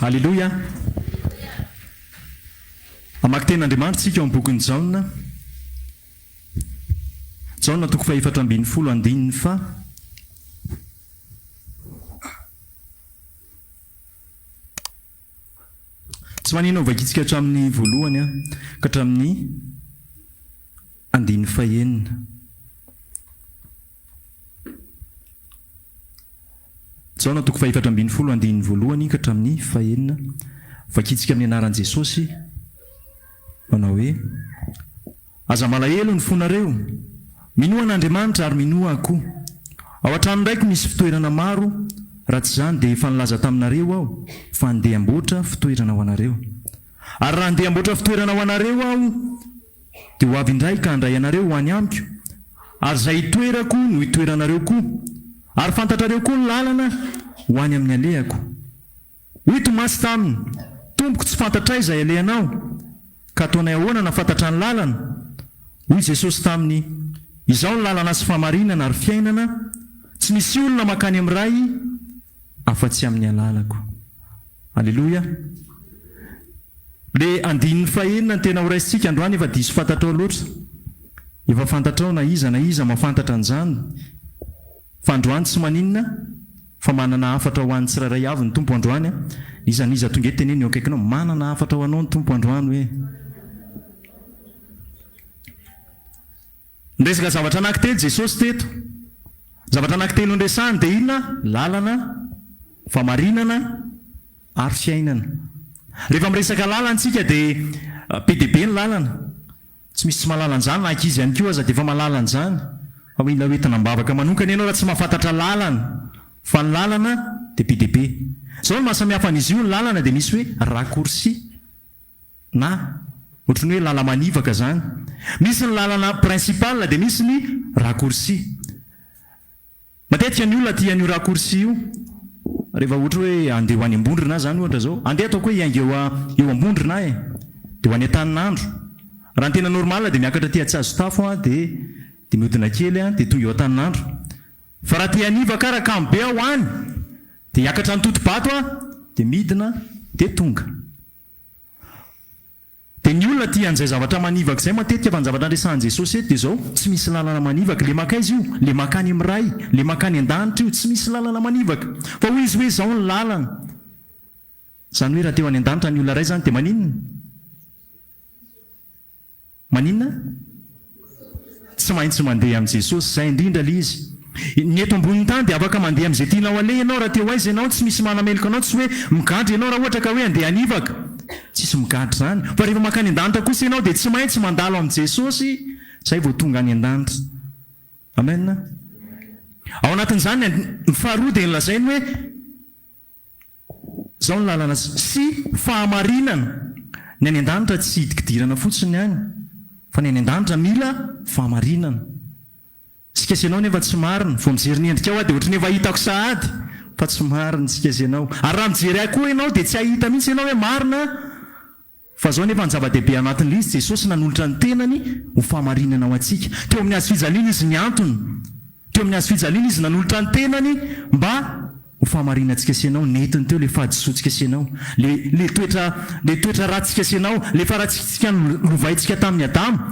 Aleloia! Hamaky tenin'Andriamanitra isika ao amin'ny bokin'i Jaona. Jaona toko fahefatra ambin'ny folo andininy faha. Tsy maninona ho vakintsika hatramin'ny voalohany ka hatramin'ny andininy fahenina. Jaona toko fahefatra ambin'ny folo andininy voalohany ka hatramin'ny fahenina. Vakintsika amin'ny anaran'i Jesosy manao hoe, Aza malahelo ny fonareo, minoa an'Andriamanitra ary minoa Ahy koa. Ao an-tranon-dRaiko misy fitoerana maro, raha tsy izany dia efa nilaza taminareo Aho fa handeha hamboatra fitoerana ho anareo. Ary raha handeha hamboatra fitoerana ho anareo Aho, dia ho avy indray ka handray anareo ho any amiko, ary izay itoerako no hitoeranareo koa, ary fantatrareo koa ny lalana ho any amin'ny alehako. Hoy Tomasy taminy, Tompoko, tsy fantatray izay alehanao, ka ataonay ahoana na fantatra ny lalana? Hoy Jesosy taminy, Izaho no lalana sy fahamarinana ary fiainana, tsy misy olona mankany amin'ny Ray afa-tsy amin'ny alalako. Aleloia! Le andininy fahenina no tena horaisintsika androany efa diso fantatrao loatra. Efa fantatrao na iza na iza mahafantatra an'izany fa androany tsy maninona fa manana hafatra ho an'ny tsirairay avy ny Tompo androany a. N'iza n'iza tonga eto teneno eo akaikinao manana hafatra ho anao ny Tompo androany hoe. Niresaka zavatra anankitelo Jesosy teto. Zavatra anankitelo niresahany dia inona? Lalana, famarinana ary fiainana. Rehefa miresaka lalana isika dia be dia be ny lalana. Tsy misy tsy mahalala an'izany, na ankizy ihany koa aza dia efa mahalala an'izany. Fa mila hoentina am-bavaka manokana ianao raha tsy mahafantatra lalana. Fa ny lalana dia be dia be. Izao no mahasamihafa an'izy io, ny lalana dia misy hoe raccourci. Na ohatry ny hoe lala-manivaka izany. Misy ny lalana principal dia misy ny raccourci. Matetika ny olona tia an'io raccourci io. Rehefa ohatra hoe handeha ho any Ambondrona aho izany ohatra izao. Andeha ataoko hoe hiainga eo eo Ambondrona aho e. Dia ho any Antaninandro. Raha ny tena normal dia miakatra aty Antsiazotafo aho dia dia mihodina kely aho dia tonga eo Antaninandro. Fa raha te hanivaka aho raha kamo be aho any dia hiakatra Antotobato aho dia midina dia tonga. Dia ny olona tia an'izay zavatra manivaka izay matetika fa ny zavatra niresahan'i Jesosy eto dia izao, tsy misy lalana manivaka, le mankaiza io? Le mankany amin'ny Ray, le mankany an-danitra io, tsy misy lalana manivaka. Fa hoy Izy hoe izao ny lalana. Izany hoe raha te ho any an-danitra ny olona iray izany dia maninona? Maninona? Tsy maintsy mandeha amin'i Jesosy, izay indrindra ilay izy. Ny eto ambonin'ny tany dia afaka mandeha amin'izay tianao aleha ianao raha te ho aiza ianao, tsy misy manameloka anao, tsy hoe migadra ianao raha ohatra ka hoe andeha hanivaka. Tsisy migadra izany. Fa rehefa mankany an-danitra kosa ianao dia tsy maintsy mandalo amin'i Jesosy izay vao tonga any an-danitra. Amen. Ao anatin'izany ny faharoa dia nolazainy hoe. Izao ny lalana sy fahamarinana, ny any an-danitra tsy hidikidirana fotsiny any, fa ny any an-danitra mila fahamarinana. Isika sy ianao nefa tsy marina, vao mijery ny endrikao aho dia ohatran'ny efa hitako sahady fa tsy marina isika sy ianao. Ary raha mijery ahy koa ianao dia tsy hahita mihitsy ianao hoe marina aho. Fa izao anefa ny zava-dehibe anatin'ilay izy, Jesosy nanolotra ny tenany ho fahamarinana ho antsika. Teo amin'ny hazo fijaliana Izy nihantona. Teo amin'ny hazo fijaliana Izy nanolotra ny tenany mba ho fahamarinantsika sy ianao. Nentiny teo ilay fahadisoantsika sy ianao, ilay ilay toetra ilay toetra ratsintsika sy ianao, ilay faharatsiantsika nolovaintsika tamin'i Adama.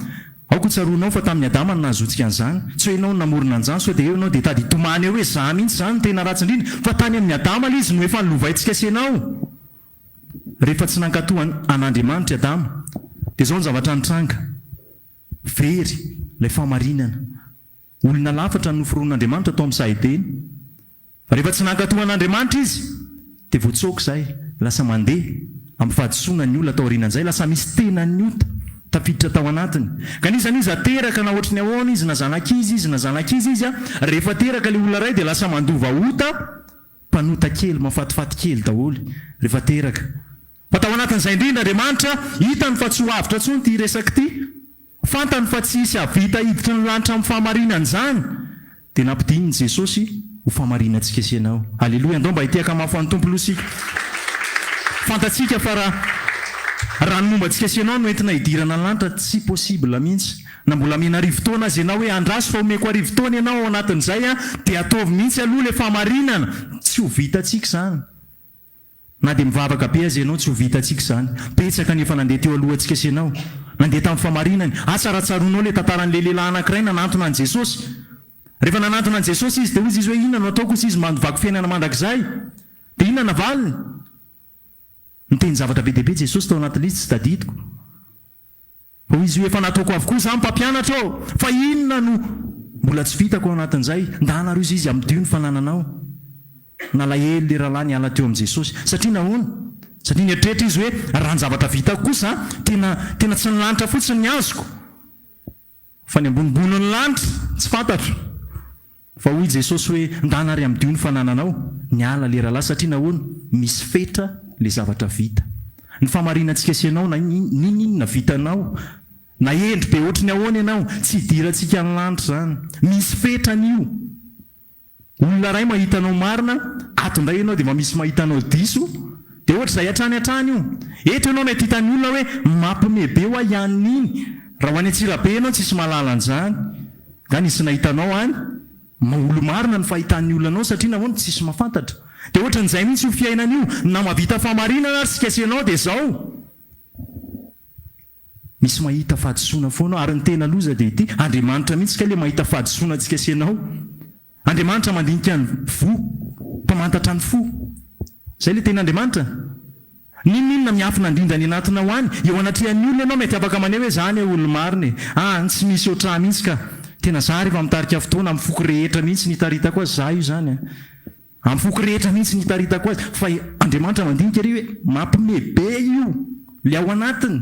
Aoka ho tsaroanao fa tamin'i Adama no nahazoantsika an'izany. Tsy hoe ianao no namorona an'izany, sao dia eo ianao dia hitady hitomany eo hoe izaho mihitsy izany no tena ratsy indrindra. Fa tany amin'i Adama ilay izy no efa nolovaintsika sy ianao. Rehefa tsy nankatò an'Andriamanitra i Adama, dia izao ny zavatra nitranga, Very ilay fahamarinana. Olona lafatra no noforonin'Andriamanitra tao amin'ny saha Edena. Fa rehefa tsy nankatò an'Andriamanitra izy, dia voatsoaka izay, lasa mandeha amin'ny fahadisoana ny olona taorianan'izay, lasa misy tenan'ny ota tafiditra tao anatiny. Ka n'iza n'iza teraka na ohatry ny ahoana izy, na zanak'iza izy, na zanak'iza izy, rehefa teraka ilay olona iray dia lasa mandova ota Mpanota kely, mahafatifaty kely daholo rehefa teraka. Fa tao anatin'izay indrindra Andriamanitra hitany fa tsy ho avotra intsony ity resaka ity. Fantany fa tsy hisy hahavita hiditra ny lanitra amin'ny fahamarinana izany. Dia nampidininy Jesosy ho fahamarinantsika sy ianao. Aleloia, andao mba hitehaka mafy ho an'ny Tompo aloha isika. Fantatsika fa raha raha ny momba antsika sy ianao no entina hidirana ny lanitra, tsy possible mihitsy. Na mbola amena arivotaona aza ianao hoe andraso fa omeko arivotaona ianao ao anatin'izay an, dia ataovy mihitsy aloha ilay fahamarinana, tsy ho vitantsika izany. Na dia mivavaka be aza ianao, tsy ho vitantsika izany. Betsaka ny efa nandeha teo alohantsika sy ianao. Nandeha tamin'ny fahamarinany. Asa raha tsaroanao ilay tantaran'ilay lehilahy anankiray nanantona an'i Jesosy. Rehefa nanantona an'i Jesosy izy, dia hoy izy hoe, Inona no ataoko hoy izy mba handovako fiainana mandrakizay? Dia inona navaliny? Niteny zavatra be dia be Jesosy tao anatin'ilay izy, tsy tadidiko. Hoy izy hoe, Efa nataoko avokoa izany, Mpampianatra ô! Fa inona no mbola tsy vitako ao anatin'izay? Ndana ary hoy izy, amidio ny fanananao. Nalahelo ilay rahalahy niala teo amin'i Jesosy. Satria nahoana? Satria nieritreritra izy hoe, Raha ny zavatra vitako kosa, tena, tena tsy ny lanitra fotsiny ny azoko, fa ny ambonimbonin'ny lanitra, tsy fantatro. Fa hoy Jesosy hoe, Ndana ary amidio ny fanananao. Niala le rahalahy satria nahoana? Misy fetra le zavatra vita. Ny fahamarinantsika sy ianao na n'inon'inona vitanao, na hendry be ohatry ny ahoana ianao, tsy hidirantsika ny lanitra izany. Misy fetrany io. Olona iray mahita anao marina, ato indray ianao dia mba misy mahita anao diso, dia ohatr'izay hatrany hatrany io. Eto ianao mety hitan'ny olona hoe mampime be hoa i anona iny, raha ho any Antsirabe ianao tsisy mahalala an'izany. Nga nisy nahita anao any? Ma olo-marina ny fahitan'ny olona anao satria nahoana? Tsisy mahafantatra. Dia ohatran'izay mihitsy io fiainana io, na mahavita fahamarinana ary sika sy ianao dia zao. Misy mahita fahadisoana foana ao, ary ny tena loza dia ity, Andriamanitra mihitsy kay le mahita fahadisoana antsika sy ianao. Andriamanitra mandinika ny voa, mpamantatra ny fo. Izay ilay tenin'Andriamanitra. N'inon'inona miafina indrindra any anatinao any, eo anatrehan'ny olona ianao mety afaka maneho hoe za anie olo-marina e. Ah, tsy misy ohatr'ahy mihitsy ka. Tena za rehefa mitarika fotoana, amin'ny foko rehetra mihitsy ny itaritako azy, za io izany an. Amin'ny foko rehetra mihitsy ny itaritako azy. Fa Andriamanitra mandinika ery hoe mampime be io, ilay ao anatiny.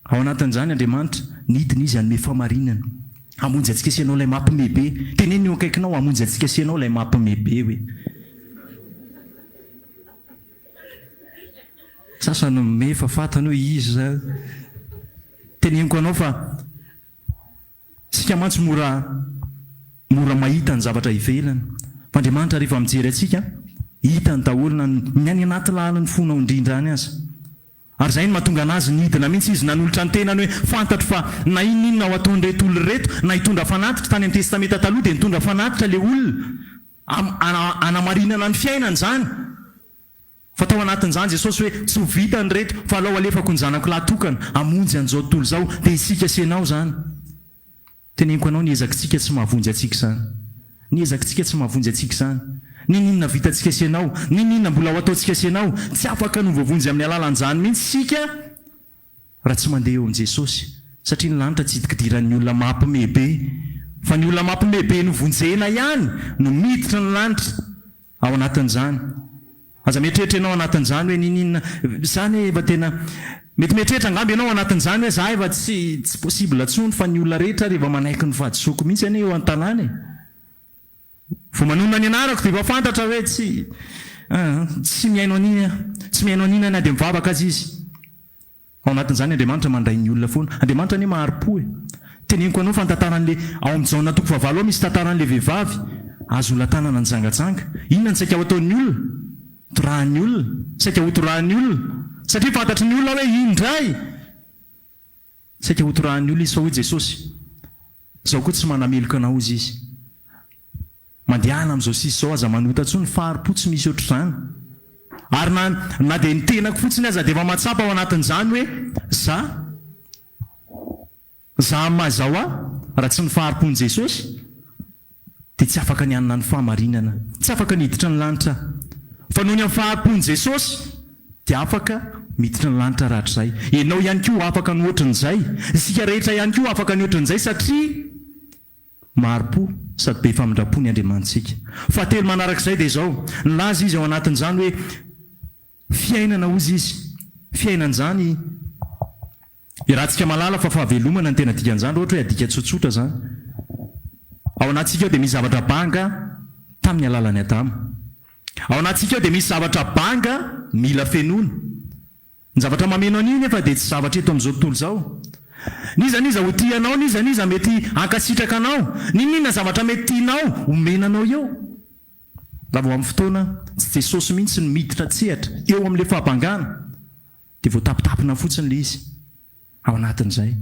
Ao anatin'izany Andriamanitra, nidina Izy hanome famarinana, hamonjy antsika sy ianao ilay mampime be. Teneno eo akaikinao, hamonjy antsika sy ianao ilay mampime be hoe. Sasany mime fa fantany hoe izy izany. Teneniko anao fa isika mantsy mora mora mahita ny zavatra ivelany. Fa Andriamanitra rehefa mijery antsika, hitany daholo na ny any anaty lalin'ny fonao indrindra any aza. Ary izay no mahatonga an'azy nidina mihitsy izy nanolotra ny tenany hoe fantatro fa na inona inona ho ataon'ireto olona ireto na hitondra fanatitra, tany amin'ny testamenta taloha dia nitondra fanatitra ilay olona hanamarinana ny fiainany izany, fa tao anatin'izany Jesosy hoe tsy ho vitany ireto fa alao alefako ny zanako lahy tokana hamonjy an'izao tontolo izao dia isika sy ianao izany. Teneniko anao ny ezakitsika tsy mahavonjy antsika izany. Ny ezakitsika tsy mahavonjy antsika izany. N'inon'inona vitantsika sy ianao, n'inon'inona mbola ho ataontsika sy ianao, tsy afaka ny ho voavonjy amin'ny alalan'izany mihitsy isika raha tsy mandeha eo amin'i Jesosy. Satria ny lanitra tsy hidikidiran'ny olona mampime be, fa ny olona mampime be novonjena ihany no miditra ny lanitra. Ao anatin'izany. Aza mieritreritra ianao anatin'izany hoe niniana za ne efa tena mety mieritreritra angamba ianao anatin'izany hoe za efa tsy tsy possible tsony fa ny olona rehetra ary efa manaiky ny fahadisoako mihitsy anie eo an-tanàna e! Vao manonona ny anarako dia efa fantatra hoe tsy aa tsy mihaino an'iny aho, tsy mihaino an'iny aho na dia mivavaka aza izy. Ao anatin'izany Andriamanitra mandray ny olona foana. Andriamanitra anie mahari-po e! Teneniko anao fa ny tantaran'le, ao amin'ny Jaona toko fahavalo ao misy tantaran'le vehivavy azo olan-tanana nijangajanga. Inona no saika ho ataon'ny olona? Torahan'ny olona. Saika ho torahan'ny olona. Satria fantatry ny olona hoe iny indray! Saika ho torahan'ny olona izy fa hoy Jesosy, Izaho koa tsy manameloka anao hozy izy. Mandehana amin'izao sisa izao, aza manota intsony, fahari-po tsy misy ohatr'izany. Ary na na dia ny tenako fotsiny aza dia efa mahatsapa ao anatin'izany hoe za, za amin'ny maha izaho ahy, raha tsy ny fahari-pon'i Jesosy, dia tsy afaka ny hanana ny fahamarinana, tsy afaka ny hiditra ny lanitra aho. Fa noho ny amin'ny fahari-pon'i Jesosy, dia afaka miditra ny lanitra rahatrizay. Ianao ihany koa afaka ny ohatrin'izay, isika rehetra ihany koa afaka ny ohatrin'izay satria. Mahari-po sady be famindram-po ny Andriamanitsika. Fahatelo manarak'izay dia izao, nilaza izy ao anatin'izany hoe fiainana hozy izy. Fiainana izany iarahantsika mahalala fa fahavelomana no tena dikan'izany raha ohatra hoe adika tsotsotra izany. Ao anatintsika ao dia misy zavatra banga tamin'ny alalan'i Adama. Ao anatintsika ao dia misy zavatra banga mila fenoina. Ny zavatra mameno an'io nefa dia tsy zavatra eto amin'izao tontolo izao. N'iza n'iza ho tia anao, n'iza n'iza mety hankasitraka anao, n'inon'inona zavatra mety tianao homena anao eo. Raha vao amin'ny fotoana tsy Jesosy mihitsy no miditra an-tsehatra eo amin'ilay fahabangana dia voatapitapina fotsiny ilay izy ao anatin'izay.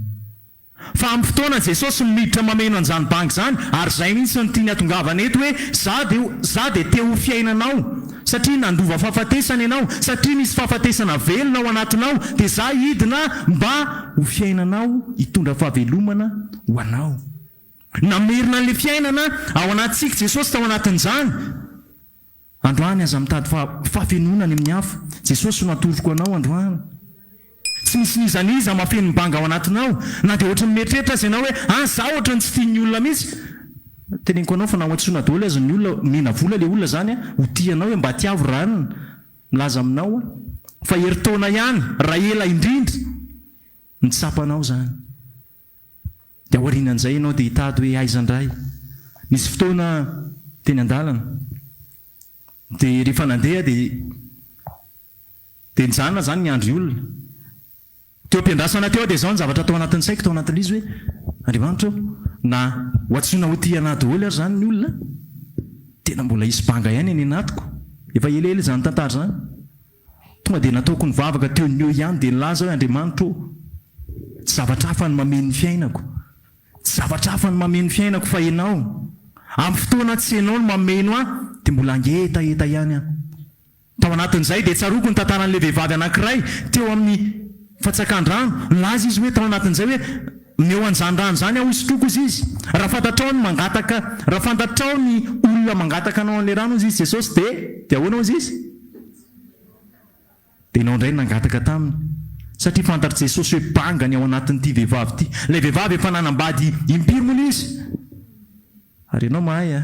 Fa amin'ny fotoana Jesosy no miditra mameno an'izany banga izany, ary izay mihitsy no tiany hatongavana eto hoe, za dia, za dia te ho fiainanao. Satria nandova fahafatesana ianao, satria misy fahafatesana velona ao anatinao, dia za hidina mba ho fiainanao hitondra fahavelomana ho anao. Namerina an'ilay fiainana ao anatintsika Jesosy tao anatin'izany. Androany aza mitady fahafenoana any amin'ny hafa. Jesosy no atoroko anao androany. Tsy misy n'iza n'iza mahafeno ny banga ao anatinao. Na dia ohatran'ny mieritreritra aza ianao hoe, ah za ohatran'ny tsy tian'ny olona mihitsy. Teneniko anao fa na ho antsoina daholo aza ny olona, omena vola ilay olona izany ho tia anao hoe mba tiavo ranona. Milaza aminao aho fa herintaona ihany, raha ela indrindra, ny tsapanao izany. Dia aorianan'izay ianao dia hitady hoe aiza indray. Nisy fotoana teny an-dalana, dia rehefa nandeha dia dia nijanona izany niandry olona. Teo am-piandrasana teo aho dia izao ny zavatra tao anatin'ny saiko tao anatin'ilay izy hoe, Andriamanitra ô, na ho antsoina ho tia anà daholo ary izany ny olona, tena mbola hisy banga ihany any anatiko. Efa elaela izany tantara izany. Tonga dia nataoko ny vavaka teo no eo ihany dia nilaza aho hoe Andriamanitra ô, tsy zavatra hafa no mameno ny fiainako, tsy zavatra hafa no mameno ny fiainako fa Ianao. Amin'ny fotoana tsy Ianao no mameno ahy dia mbola hangetaheta ihany aho. Tao anatin'izay dia tsaroako ny tantaran'ilay vehivavy anankiray teo amin'ny fatsakan-drano. Nilaza izy hoe tao anatin'izay hoe omeo an'izany rano izany aho hosotroiko hozy izy. Raha fantatrao ny mangataka, raha fantatrao ny olona mangataka anao an'ilay rano hozy izy Jesosy dia, dia ahoana hozy izy? Dia ianao indray no nangataka taminy, satria fantatr'i Jesosy hoe banga ny ao anatin'ity vehivavy ity. Ilay vehivavy efa nanambady impiry moa izy? Ary ianao mahay a!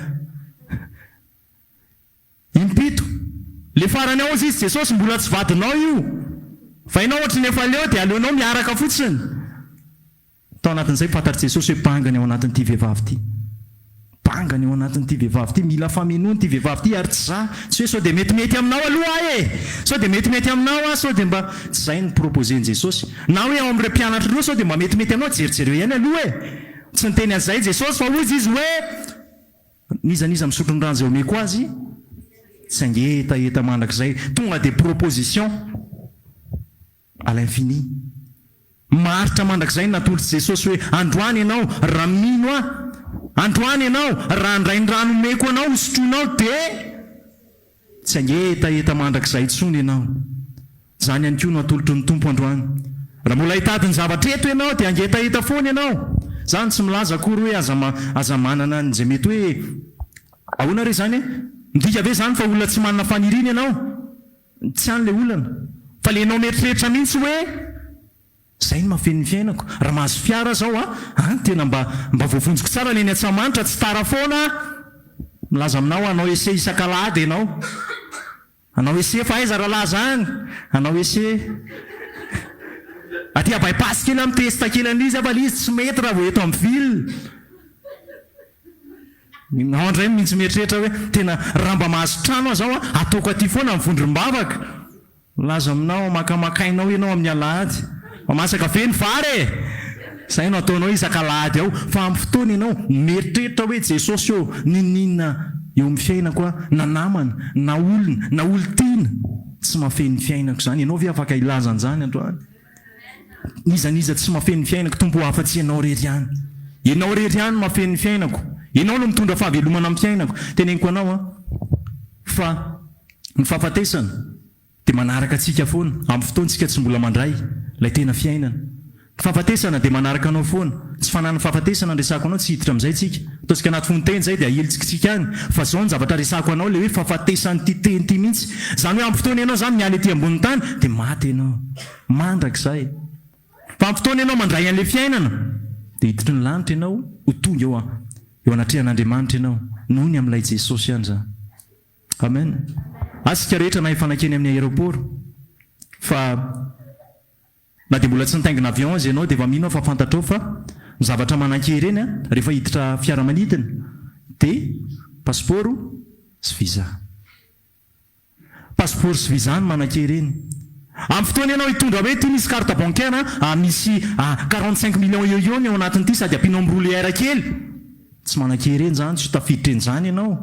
Impito. Ilay farany ao hozy izy, Jesosy mbola tsy vadinao io. Fa ianao ohatry ny efa leo dia aleonao miaraka fotsiny. Tao anatin'izay, fantatr'i Jesosy hoe banga ny ao anatin'ity vehivavy ity. Banga ny ao anatin'ity vehivavy ity. Mila famenoana ity vehivavy ity ary tsy za. Tsy hoe sao dia metimety aminao aloha aho e! Sao dia metimety aminao aho, sao dia mba. Tsy izay no proposer-n'i Jesosy. Na hoe ao amin'ireo mpianatra ireo sao dia mba metimety aminao, jerijereo ihany aloha e! Tsy niteny an'izay Jesosy fa hoy Izy hoe, N'iza n'iza misotro ny rano izay omeko azy, tsy hangetaheta mandrakizay. Tonga dia proposition. À l'infini. Maharitra mandrakizay ny natolotr'i Jesosy hoe, Androany ianao, raha mino Ahy, androany ianao, raha handray ny rano omeko anao hosotroinao, dia tsy hangetaheta mandrakizay intsony ianao. Izany ihany koa no atolotry ny Tompo androany. Raha mbola hitady ny zavatra eto ianao, dia hangetaheta foana ianao. Izany tsy milaza akory hoe aza aza manana an'izay mety hoe, ahoana re izany e? Midika ve izany fa olona tsy manana faniriana ianao? Tsy any ilay olana. Fa le enao mieritreritra mihitsy hoe zay no mahafeno ny fiainako. Raha mahazo fiara aho zao a, an, tena mba mba voavonjiko tsara le eny Antsahamanitra, tsy tara foana aho. Milaza aminao hanao essai isak'alahady enao. Hanao essai fa aiza rahalahy zany? Hanao essai. Aty à bypass kely aho mi-test kely an'ilay izy aho fa ilay izy tsy mety raha vao eto amin'ny ville. Ao indray mintsy mieritreritra hoe tena raha mba mahazo trano aho zao an, ataoko aty foana ny vondrom-bavaka. Milaza aminao makamakainao ianao amin'ny alahady. Fa masaka ve ny vary e! Izay no ataonao isak'alahady ao. Fa amin'ny fotoana ianao mieritreritra hoe Jesosy ô, n'inon'inona eo amin'ny fiainako aho, na namana, na olona, na olon-tiana, tsy mahafehy ny fiainako izany. Ianao ve afaka hilaza an'izany androany? N'iza n'iza tsy mafeno ny fiainako Tompo o afa-tsy Ianao irery ihany. Ianao irery ihany no mafeno ny fiainako. Ianao no mitondra fahavelomana amin'ny fiainako. Teneniko anao an, fa ny fahafatesana dia manaraka antsika foana amin'ny fotoantsika tsy mbola mandray ilay tena fiainana. Ny fahafatesana dia manaraka anao foana. Tsy fanan'ny fahafatesana no resahako anao, tsy hiditra amin'izay tsika. Ataontsika anaty fonon-teny izay dia ahilitsikitsika any. Fa izao ny zavatra resahako anao ilay hoe fahafatesan'ity teny ity mihitsy. Izany hoe amin'ny fotoana ianao izany miala ety ambonin'ny tany dia maty ianao. Mandrakizay. Fa amin'ny fotoana ianao mandray an'ilay fiainana dia hiditry ny lanitra ianao, ho tonga eo eo anatrehan'Andriamanitra ianao noho ny amin'ilay Jesosy ihany izany. Amen. Asika rehetra na efa nankeny amin'ny aéroport fa Na dia mbola tsy nitaingina avion aza ianao dia efa mino aho fa fantatrao fa ny zavatra manan-kery eny rehefa hiditra fiaramanidina dia pasipaoro sy visa. Pasipaoro sy visa no manan-kery eny. Amin'ny fotoana ianao hitondra hoe ity misy carte bancaire a, misy 45 millions eo eo ny ao anatin'ity sady ampianao amin'ny roulière kely. Tsy manan-kery eny izany, tsy ho tafiditra eny izany ianao.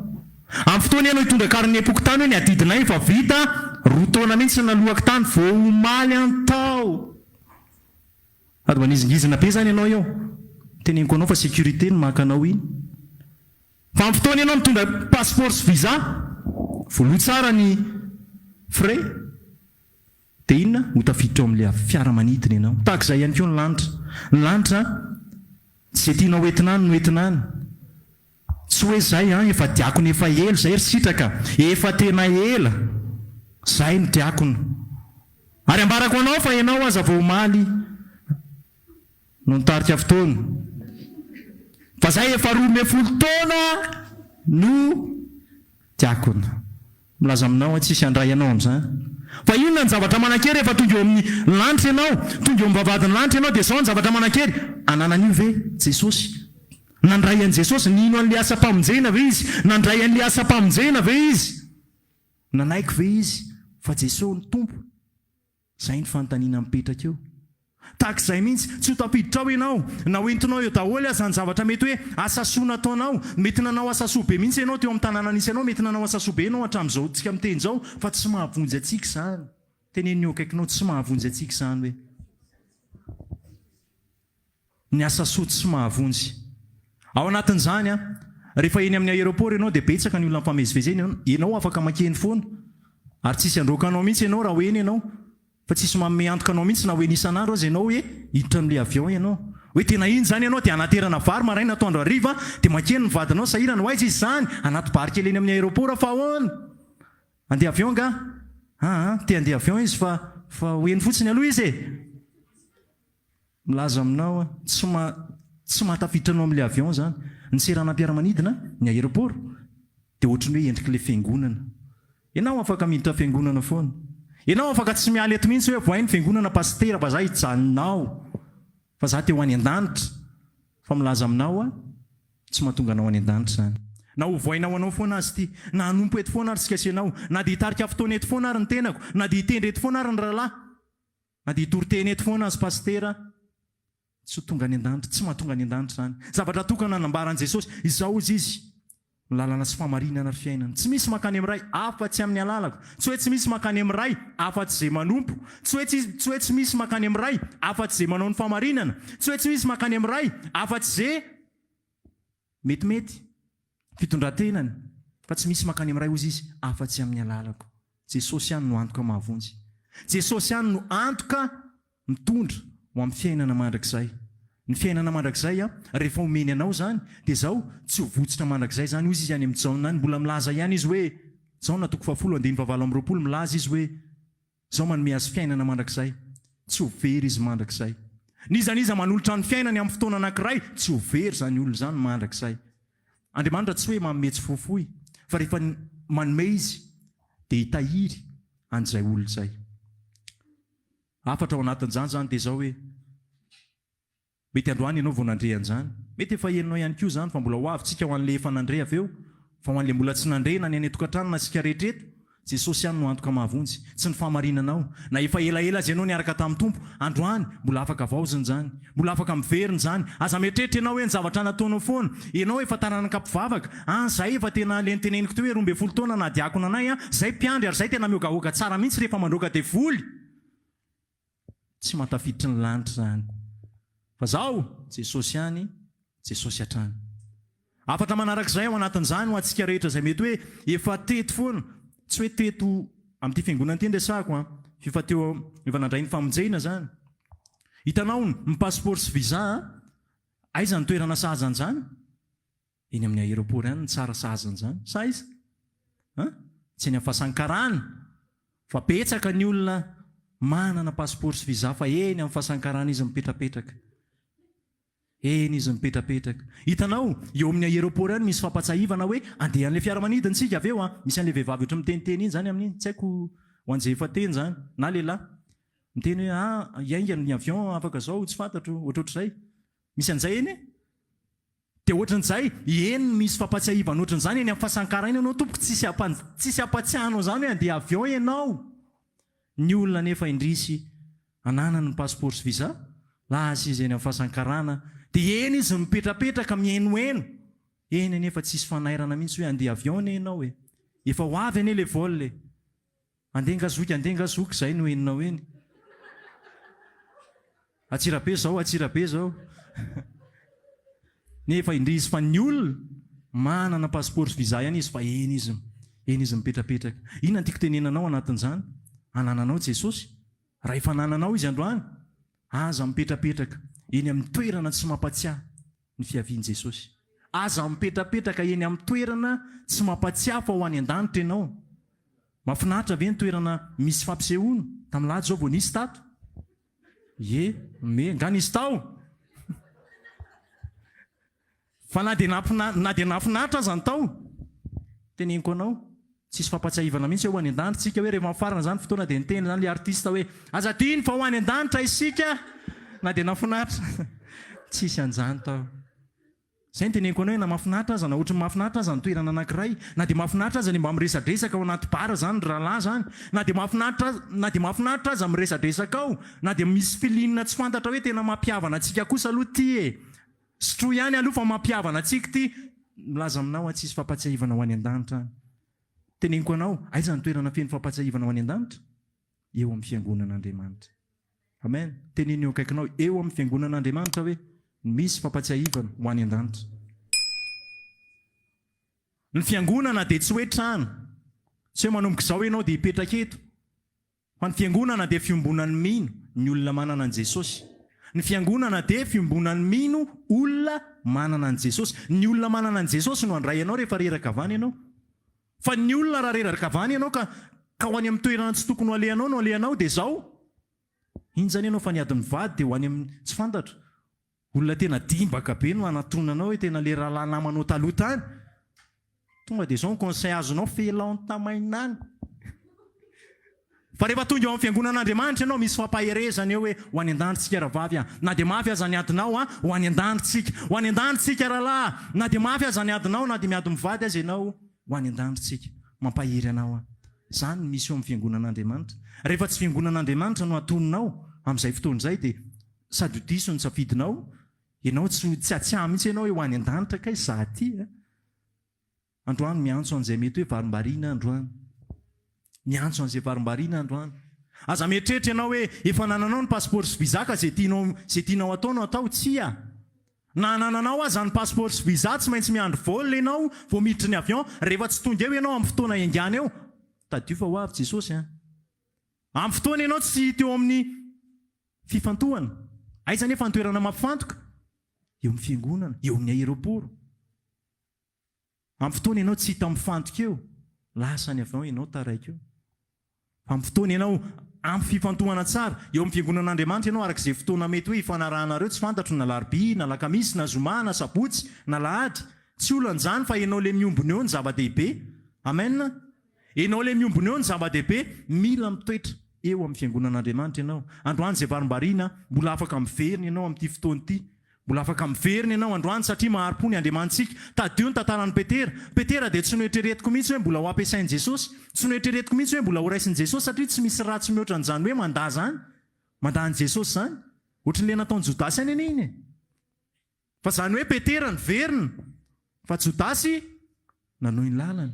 Amin'ny fotoana ianao hitondra karinem-pokontany hoe ny adidinay efa vita, roa taona mihitsy ny nalohako tany, vao omaly an tao. Sady manizingizina be izany ianao eo. Teneniko anao fa sécurité no maka anao iny. Fa amin'ny fotoana ianao mitondra passeport sy visa, voaloa tsara ny. frais dia inona? Ho tafiditra ao amin'ilay fiaramanidina ianao. Tahaka izay ihany koa ny lanitra. Ny lanitra, tsy izay tianao hoentina any no entina any. Tsy hoe zay an, efa diakona efa ela zay ry sitraka, efa tena ela zay no diakona. Ary ambarako anao fa ianao aza vao omaly no nitarika fotoana. Fa zay efa 12 taona no diakona. Milaza aminao aho tsisy handray anao amin'izany. Fa inona ny zavatra manan-kery rehefa tonga eo amin'ny lanitra ianao, tonga eo amin'ny vavahadin'ny lanitra ianao dia izao ny zavatra manan-kery, ananan'io ve Jesosy? Nandray an'i Jesosy, nino an'ilay asam-pamonjena ve izy? Nandray an'ilay asam-pamonjena ve izy? Nanaiky ve izy fa Jesosy no Tompo? Izay ny fanontaniana mipetraka eo. Tahaka izay mihitsy, tsy ho tafiditra ao ianao, na ho entinao eo daholo aza ny zavatra mety hoe asa soa nataonao. Mety nanao asa soa be mihitsy ianao teo amin'ny tanàna nisy anao, mety nanao asa soa be ianao hatramin'izao tsika miteny izao, fa tsy mahavonjy antsika izany. Teneno ny eo akaikinao, tsy mahavonjy antsika izany hoe. Ny asa soa tsy mahavonjy. Ao anatin'izany, rehefa eny amin'ny aéroport ianao dia betsaka ny olona mifamezivezy eny, ianao afaka mankeny foana ary tsisy handroaka anao mihitsy ianao raha ho eny ianao fa tsisy manome antoka anao mihitsy na ho eny isan'andro aza ianao hoe hiditra amin'ilay avion ianao. Hoe tena iny izany ianao dia hanaterana vary maraina atoandro hariva dia mankeny ny vadinao sahirana ho aiza izy izany? Anaty bar kely eny amin'ny aéroport fa ahoana? Handeha avion angaha? Aa te handeha avion izy fa fa ho eny fotsiny aloha izy e! Milaza aminao aho, tsy ma, tsy mahatafiditra anao amin'ilay avion izany. Ny seranam-piaramanidina, ny aéroport, dia ohatran'ny hoe endrik'ilay fiangonana. Ianao afaka miditra fiangonana foana. Ianao afaka tsy miala eto mihitsy hoe vohay ny fiangonana pasitera fa za hijanona ao, fa za te ho any an-danitra. Fa milaza aminao aho, tsy mahatonga anao any an-danitra izany. Na ho vohaina ho anao foana aza ity, na hanompo eto foana ary tsika sy ianao, na dia hitarika fotoana eto foana ary ny tenako, na dia hitendry eto foana ary ny rahalahy, Na dia hitory teny eto foana azy pasitera, tsy ho tonga any an-danitra, tsy mahatonga any an-danitra izany. Zavatra tokana nambaran'i Jesosy, izao hozy Izy, ny lalana sy fahamarinana ary fiainana. Tsy misy mankany amin'ny Ray afa-tsy amin'ny alalako. Tsy hoe tsy misy mankany amin'ny Ray afa-tsy izay manompo. Tsy hoe tsy tsy hoe tsy misy mankany amin'ny Ray afa-tsy izay manao ny fahamarinana. Tsy hoe tsy misy mankany amin'ny Ray afa-tsy izay metimety fitondran-tenany. Fa tsy misy mankany amin'ny Ray hozy Izy afa-tsy amin'ny alalako. Jesosy ihany no antoka mahavonjy. Jesosy ihany no antoka mitondra ho amin'ny fiainana mandrakizay. Ny fiainana mandrakizay rehefa omeny anao izany dia izao, tsy ho votsotra mandrakizay izany. Hoy izy any amin'i Jaona any, mbola milaza ihany izy hoe, Jaona toko fahafolo andininy fahavalo amby 20, milaza izy hoe, Izao manome azy fiainana mandrakizay, tsy ho very izy mandrakizay. N'iza n'iza manolotra ny fiainany amin'ny fotoana anankiray, tsy ho very izany olona izany mandrakizay. Andriamanitra tsy hoe manome tsy fohifohy, fa rehefa manome Izy dia hitahiry an'izay olona izay. Hafatra ao anatin'izany izany dia izao hoe, Mety androany ianao vao nandre an'izany. Mety efa henonao ihany koa izany fa mbola ho avy tsika ho an'ilay efa nandre avy eo. Fa ho an'ilay mbola tsy nandre na ny any an-tokantrano na isika rehetra eto, Jesosy ihany no antoka mahavonjy. Tsy ny fahamarinanao. Na efa elaela aza ianao niaraka tamin'ny Tompo, androany, mbola afaka havaozina izany. Mbola afaka miverina izany. Aza mieritreritra ianao hoe ny zavatra nataonao foana. Ianao efa taranaka mpivavaka. An, zay efa tena le noteneniko teo hoe 12 taona naha diakona anay an, zay mpiandry ary zay tena miogaoga tsara mihitsy rehefa mandroaka devoly. Tsy mahatafiditry ny lanitra izany. Fa zao, Jesosy ihany, Jesosy hatrany. Hafatra manarak'izay ao anatin'izany ho antsika rehetra izay mety hoe efa teto foana, tsy hoe teto amin'ity fiangonana ity no resahako an, f'efa teo, efa nandray ny famonjena izany. Hitanao, ny passeport sy visa an, aiza ny toerana sahaza an'izany? Eny amin'ny aéroport ihany no tsara sahaza an'izany. Sa aiza? An? Tsy eny amin'ny fasan-karana. Fa betsaka ny olona manana passeport sy visa fa eny amin'ny fasan-karana izy mipetrapetraka. Eny izy mipetrapetraka. Hitanao, eo amin'ny aéroport ihany misy fampatsahivana hoe andeha an'ilay fiaramanidina isika avy eo an. Misy an'ilay vehivavy ohatry miteniteny iny izany amin'iny. Tsy haiko ho an'izay efa teny izany. Na lehilahy. Miteny hoe ah, hiainga ny avion afaka izao, tsy fantatro, ohatrohatr'izay. Misy an'izay eny e? Dia ohatran'izay, eny misy fampatsiahivana ohatran'izany eny amin'ny fasan-karaina ianao tompoko, tsisy hampan tsisy hampatsiahy anao izany hoe handeha avion ianao. Ny olona anefa indrisy ananany ny passeport sy visa, lasa izy eny amin'ny fasan-karana, dia eny izy mipetrapetraka mihainohaino, eny anefa tsisy fanairana mihitsy hoe handeha avion anie ianao e, efa ho avy anie ilay vol e. Andeha nga zoky, andeha nga zoky, zay no henonao eny. Antsirabe zao, Antsirabe zao. Nefa indrisy fa ny olona manana passeport sy visa ihany izy fa eny izy. Eny izy mipetrapetraka. Inona no tiako tenenana anao anatin'izany? Anananao Jesosy. Raha efa anananao Izy androany, aza mipetrapetraka eny amin'ny toerana tsy mampatsiahy ny fiavian'i Jesosy. Aza mipetrapetraka eny amin'ny toerana tsy mampatsiahy fa ho any an-danitra ianao. Mahafinaritra ve ny toerana misy fampisehoana? Tamin'ny lahady izao vao nisy tato. Ie, me, nga nisy tao? Fa na dia na dia nahafinaritra aza ny tao, teneniko anao, tsisy fampatsiahivana mihitsy hoe ho any an-danitra isika, hoe rehefa mifarana izany fotoana dia niteny izany ilay artiste hoe aza adino fa ho any an-danitra isika, na dia nahafinaritra, tsisy an'izany tao. Izay no teneniko anao hoe na mahafinaritra aza na ohatry ny mahafinaritra aza ny toerana anankiray, na dia mahafinaritra aza ny mba miresadresaka ao anaty bar izany ry rahalahy izany, na dia mahafinaritra na dia mahafinaritra aza miresadresaka ao, na dia misy feeling tsy fantatra hoe tena mampihavana antsika kosa aloha ity e! Sotroy ihany aloha fa mampihavana antsika ity. Milaza aminao aho tsisy fampatsiahivana ho any an-danitra any. Teneniko anao, aiza ny toerana feno fampatsiahivana ho any an-danitra? Eo amin'ny fiangonan'Andriamanitra. Amen. Teneno eo akaikinao, eo amin'ny fiangonan'Andriamanitra hoe misy fampatsiahivana ho any an-danitra. Ny fiangonana dia tsy hoe trano. Tsy hoe manomboka izao ianao dia hipetraka eto. Fa ny fiangonana dia fiombonan'ny mino, ny olona manana an'i Jesosy. Ny fiangonana dia fiombonan'ny mino, olona manana an'i Jesosy. Ny olona manana an'i Jesosy no handray anao rehefa reraka avy any ianao. Fa ny olona raha reraka avy any ianao ka ka ho any amin'ny toerana tsy tokony ho alehanao no alehanao dia izao, iny izany ianao fa niady mivady dia ho any amin'ny tsy fantatro. Olona tena dimbaka be no hanatona anao hoe tena le rahalahy namanao taloha tany. Tonga dia izao ny conseil azonao, felao ny tamaina any. Fa rehefa tonga eo amin'ny fiangonan'Andriamanitra ianao, misy fampaherezana eo hoe ho any an-danitra isika rahavavy a. Na dia mafy aza ny adinao a, ho any an-danitra isika. Ho any an-danitra isika rahalahy. Na dia mafy aza ny adinao, na dia miady mivady aza ianao, ho any an-danitra isika. Mampahery anao aho. Izany no misy eo amin'ny fiangonan'Andriamanitra. Rehefa tsy fiangonan'Andriamanitra no atoninao amin'izay fotoana izay dia Sady ho diso ny safidinao, ianao tsy ho tsy hatsiahy mihitsy ianao hoe ho any an-danitra kay za aty a! Androany miantso an'izay mety hoe varimbariana androany. Miantso an'izay varimbariana androany. Aza mieritreritra ianao hoe efa anananao ny passeport sy visa ka izay tianao izay tianao atao no atao, tsia! Na anananao aza ny passeport sy visa tsy maintsy miandry vol ianao vao miditry ny avion, rehefa tsy tonga eo ianao amin'ny fotoana iangana eo, tadidio fa ho avy Jesosy a! Amin'ny fotoana ianao tsy hita eo amin'ny fifantohana. Aiza anefa ny toerana mampifantoka? Eo amin'ny fiangonana, eo amin'ny aéroport. Amin'ny fotoana ianao tsy hita mifantoka eo, lasa any avion ianao taraiky eo. Fa amin'ny fotoana ianao ampy fifantohana tsara, eo amin'ny fiangonan'Andriamanitra ianao araka izay fotoana mety hoe ifanarahanareo, tsy fantatro na alarobia, na alakamisy, na zoma, na sabotsy, na alahady. Tsy olana izany fa ianao ilay miombona eo no zava-dehibe. Amen. Ianao ilay miombona eo no zava-dehibe, mila mitoetra eo amin'ny fiangonan'Andriamanitra ianao. Androany izay varimbariana, mbola afaka miverina ianao amin'ity fotoana ity. Mbola afaka miverina ianao androany satria mahari-po ny Andriamanitsika. Tadidio ny tantaran'i Petera. Petera dia tsy noeritreretiko mihitsy hoe mbola ho ampiasain'i Jesosy. Tsy noeritreretiko mihitsy hoe mbola horaisin'i Jesosy satria tsy misy ratsy mihoatra an'izany hoe mandà izany. Mandà an'i Jesosy izany. Ohatran'ilay nataon'i Jodasy ihany anie iny e. Fa izany hoe Petera niverina, fa Jodasy nanohy ny lalany,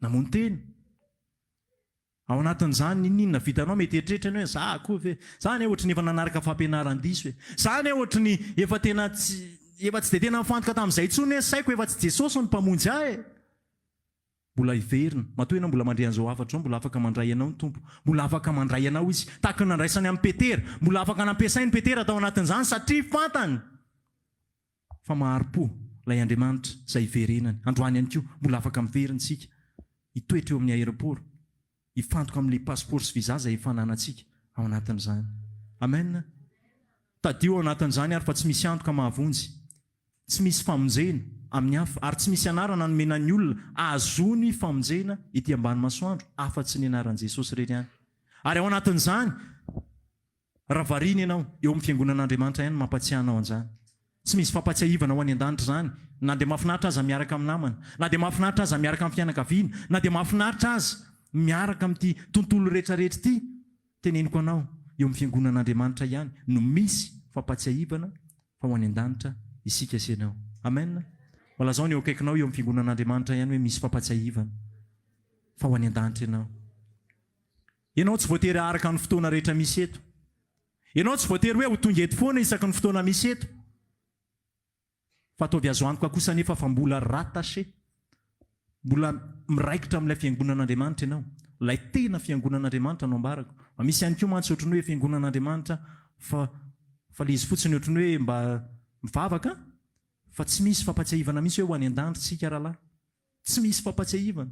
namono tena. Ao anatin'izany, n'inon'inona vitanao, mety hieritreritra ianao hoe, za koa ve? Za anie ohatry ny efa nanaraka fampianaran-diso e! Za anie ohatry ny efa tena tsy, efa tsy dia tena nifantoka tamin'izay intsony hoe saiko efa tsy Jesosy no Mpamonjy ahy e! Mbola hiverina. Matoa ianao mbola mandre an'izao hafatra izao, mbola afaka mandray anao ny Tompo. Mbola afaka mandray anao Izy. Tahaka ny nandraisany an'i Petera. Mbola afaka nampiasainy Petera tao anatin'izany satria fantany fa mahari-po ilay Andriamanitra izay hiverenany. Androany ihany koa, mbola afaka miverina isika hitoetra eo amin'ny aéroport, hifantoka amin'ilay passeport sy visa izay efa ananantsika ao anatin'izany. Amen. Tadidio ao anatin'izany ary fa tsy misy antoka mahavonjy. Tsy misy famonjena amin'ny hafa, ary tsy misy anarana nomena ny olona ahazoany famonjena ety ambany masoandro afa-tsy ny anaran'i Jesosy irery ihany. Ary ao anatin'izany, raha variana ianao, eo amin'ny fiangonan'Andriamanitra ihany no mampatsiahy anao an'izany. Tsy misy fampatsiahivana ho any an-danitra izany, na dia mahafinaritra aza miaraka amin'ny namana, na dia mahafinaritra aza miaraka amin'ny fianakaviana, na dia mahafinaritra aza miaraka amin'ity tontolo rehetrarehetra ity. Teneniko anao, eo amin'ny fiangonan'Andriamanitra ihany no misy fampatsiahivana fa ho any an-danitra isika sy ianao. Amen! Mba lazao ny eo akaikinao eo amin'ny fiangonan'Andriamanitra ihany hoe misy fampatsiahivana fa ho any an-danitra ianao. Ianao tsy voatery haharaka ny fotoana rehetra misy eto. Ianao tsy voatery hoe ho tonga eto foana isaky ny fotoana misy eto. Fa ataovy azo antoka kosa anefa fa mbola rattaché. Mbola miraikitra amin'ilay fiangonan'Andriamanitra ianao. Ilay tena fiangonan'Andriamanitra no ambarako. Fa misy ihany koa mantsy ohatran'ny hoe fiangonan'Andriamanitra fa fa ilay izy fotsiny ohatran'ny hoe mba mivavaka fa tsy misy fampatsiahivana mihitsy hoe ho any an-danitra isika rahalahy. Tsy misy fampatsiahivana.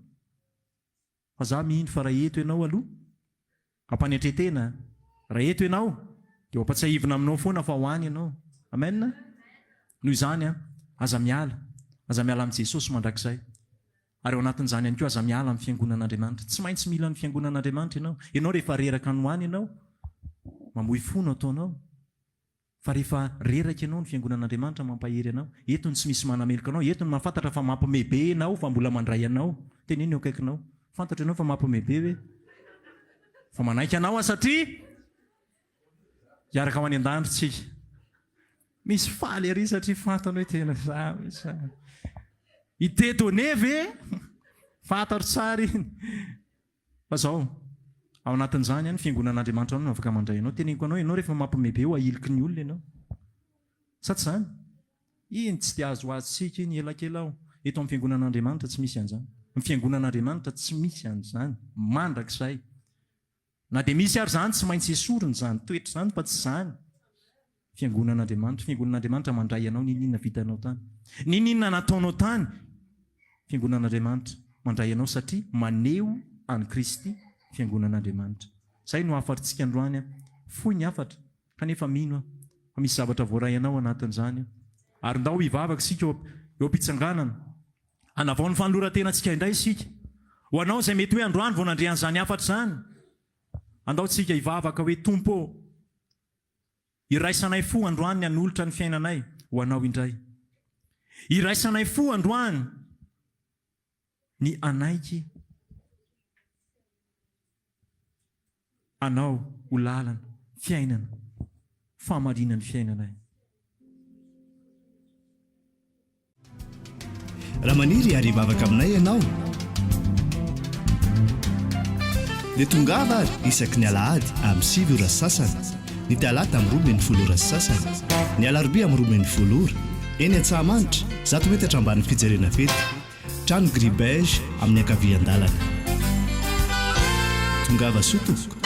Fa za mino fa raha eto ianao aloha, ampanetretena, raha eto ianao dia ho ampatsiahivina aminao foana fa ho any ianao. Amen. Noho izany an, aza miala, aza miala amin'i Jesosy mandrakizay. Ary ao anatin'izany ihany koa aza miala amin'ny fiangonan'Andriamanitra. Tsy maintsy mila ny fiangonan'Andriamanitra ianao. Ianao rehefa reraka any ho any ianao, mamoy fo no ataonao. Fa rehefa reraka ianao, ny Fiangonan'Andriamanitra mampahery anao. Eto no tsy misy manameloka anao, eto no mahafantatra fa mampime be ianao fa mbola mandray anao. Teneno eo akaikinao. Fantatro ianao fa mampime be hoe? Fa manaiky anao aho satria hiaraka ho any an-danitra isika. Misy faly ery satria fantany hoe tena za mihitsy zany. I Dieudonné ve? Fantatro tsara iny. Fa zao, ao anatin'izany an, ny fiangonan'Andriamanitra ao no afaka mandray anao. Teneniko anao, ianao rehefa mampime be ho ahiliky ny olona ianao. Sa tsy izany? Iny tsy dia azo azontsika iny, elakelao. Eto amin'ny fiangonan'Andriamanitra tsy misy an'izany. Ny fiangonan'Andriamanitra tsy misy an'izany, mandrakizay. Na dia misy ary izany, tsy maintsy esorina izany toetra izany fa tsy izany. Fiangonan'Andriamanitra, Fiangonan'Andriamanitra mandray anao n'inon'inona vitanao tany. N'inon'inona nataonao tany, Fiangonan'Andriamanitra mandray anao satria maneho an'i Kristy Fiangonan'Andriamanitra. Izay no hafatritsika androany an. Fohy ny hafatra, kanefa mino aho fa misy zavatra voaray anao anatin'izany an. Ary ndao hivavaka isika eo am-pitsanganana. Hanavao ny fanoloran-tenantsika indray isika. Ho anao izay mety hoe androany vao nandre an'izany hafatra izany, andao tsika hivavaka hoe, Tompo ô, iraisanay fo androany ny hanolotra ny fiainanay ho Anao indray. Iraisanay fo androany ny hanaiky Anao ho lalana, fiainana, fahamarinan'ny fiainanay. Raha maniry ary hivavaka aminay ianao dia tongava ary isaky ny alahady amin'ny 9 ora sy sasany, ny talata amin'ny 12 ora sy sasany, ny alarobia amin'ny 12 ora, eny Antsahamanitra, zato metatra ambanin'ny fijerena fety. Trano gris beige amin'ny ankavian-dalana. Tongava soa tompoko.